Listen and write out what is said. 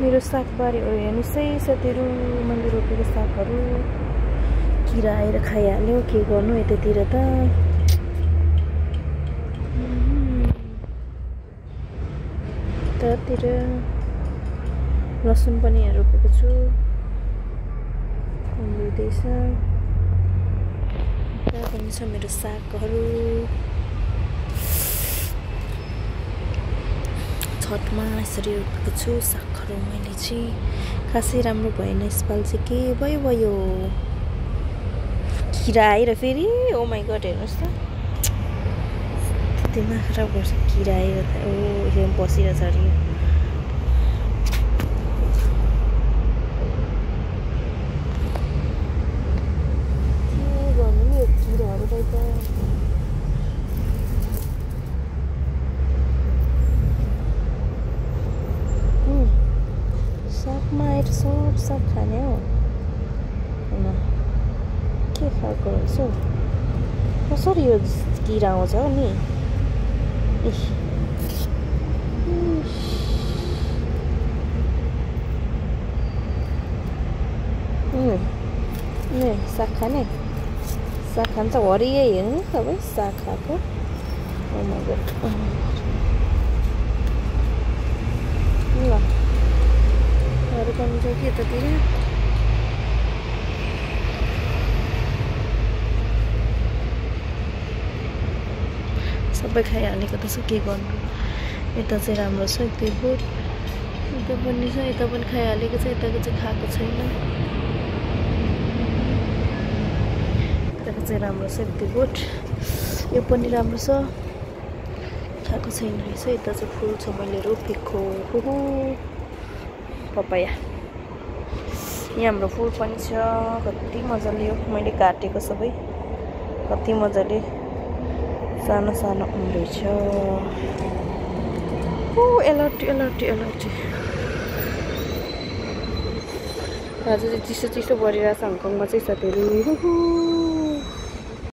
मेरो सागबारीहरू हेर्नुहोस् है साथीहरू, मैले रोपेको सागहरू किरा आएर खाइहाल्यो। के गर्नु यतातिर त। यतातिर लसुन पनि यहाँ रोपेको छु, हुँदैछ। यता पनि छ मेरो सागहरू। छतमा यसरी रोपेको छु सागहरू मैले चाहिँ। खासै राम्रो भएन यसपालि चाहिँ, के भयो किरा आएर फेरि। ओ माई गड हेर्नुहोस् त, दिमाग खराब गर्छ किरा आएर त। ओ यहाँ बसिरहेछ अरे। के गर्नु नि यो किराहरूलाई त। सागमा आएर सब साग खाने हो। के खालको रहेछ हौ, कसरी यो किरा आउँछ हो नि। साग खाने, साग खान्छ हरियै हेर्नु सबै साग खाएको। ल अरू पनि छ कि यतातिर। सबै खाइहालेको त छ, के गर्नु। यता चाहिँ राम्रो छ एक दुई बोट, यता पनि छ, यता पनि खाइहालेको छ, यताको चाहिँ खाएको छैन। यताको चाहिँ राम्रो छ एक दुई बोट, यो पनि राम्रो छ, खाएको छैन रहेछ। यता चाहिँ फुल छ मैले रोपेको पपाया। यहाँ हाम्रो फुल पनि छ, कति मजाले हो मैले काटेको सबै, कति मजाले सानो सानो हुँदैछ। ओ एलर्टी एलर्टी एलर्टी। आज चाहिँ चिसो चिसो परिरहेछ हङकङमा चाहिँ साथीहरू।